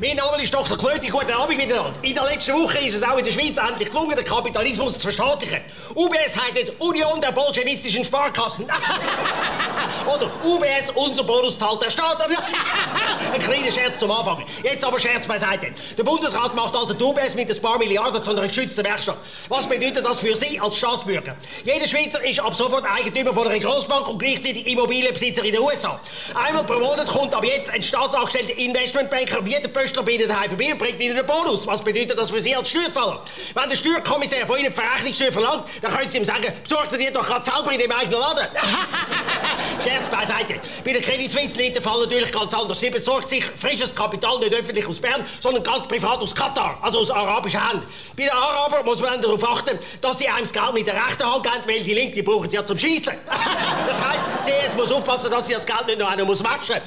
Mein Name ist Dr. Klöti, guten Abend miteinander. In der letzten Woche ist es auch in der Schweiz endlich gelungen, den Kapitalismus zu verstaatlichen. UBS heisst jetzt Union der bolschewistischen Sparkassen. Oder UBS, unser Bonuszahl der Staat. Ein kleiner Scherz zum Anfang. Jetzt aber Scherz beiseite. Der Bundesrat macht also die UBS mit ein paar Milliarden zu einer geschützten Werkstatt. Was bedeutet das für Sie als Staatsbürger? Jeder Schweizer ist ab sofort Eigentümer von einer Grossbank und gleichzeitig Immobilienbesitzer in den USA. Einmal pro Monat kommt ab jetzt ein staatsangestellter Investmentbanker wie der Pöstler bei Ihnen daheim vorbei und bringt Ihnen einen Bonus. Was bedeutet das für Sie als Steuerzahler? Wenn der Steuerkommissär von Ihnen die Verrechnungssteuer verlangt, dann können Sie ihm sagen, besorgt ihr die doch gerade selber in dem eigenen Laden. Scherz beiseite. Bei der Credit Suisse liegt der Fall natürlich ganz anders. Sie besorgt sich frisches Kapital nicht öffentlich aus Bern, sondern ganz privat aus Katar, also aus arabischen Händen. Bei den Arabern muss man darauf achten, dass sie einem das Geld mit der rechten Hand geben, weil die linke brauchen sie ja zum Schießen. Das heisst, die CS muss aufpassen, dass sie das Geld nicht noch einer muss waschen.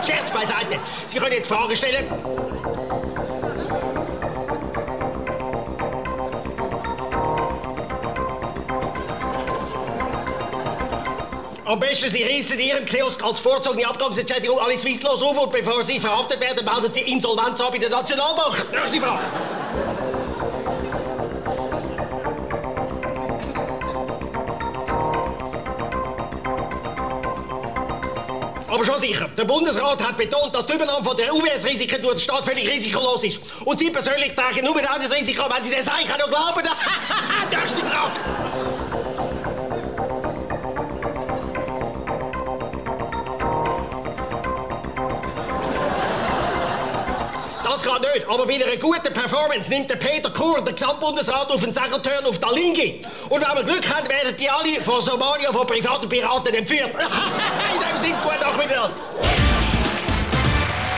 Scherz beiseite. Sie können jetzt Fragen stellen. Am besten, Sie reissen in Ihrem Kiosk als vorzogene Abgangsentschädigung alle Swisslos auf und bevor Sie verhaftet werden, melden Sie Insolvenz an bei der Nationalbank. Nächste Frage. Aber schon sicher, der Bundesrat hat betont, dass die Übernahme von der UBS-Risiken durch den Staat völlig risikolos ist. Und Sie persönlich tragen nur dann das Risiko, wenn Sie den Seich noch glauben. Nächste Frage. Das geht nicht, aber bei einer guten Performance nimmt der Peter Kur den Gesamtbundesrat auf den Segeltörn auf Dalingi. Und wenn wir Glück haben, werden die alle von Somalia von privaten Piraten entführt. In dem Sinne, gute Nacht miteinander.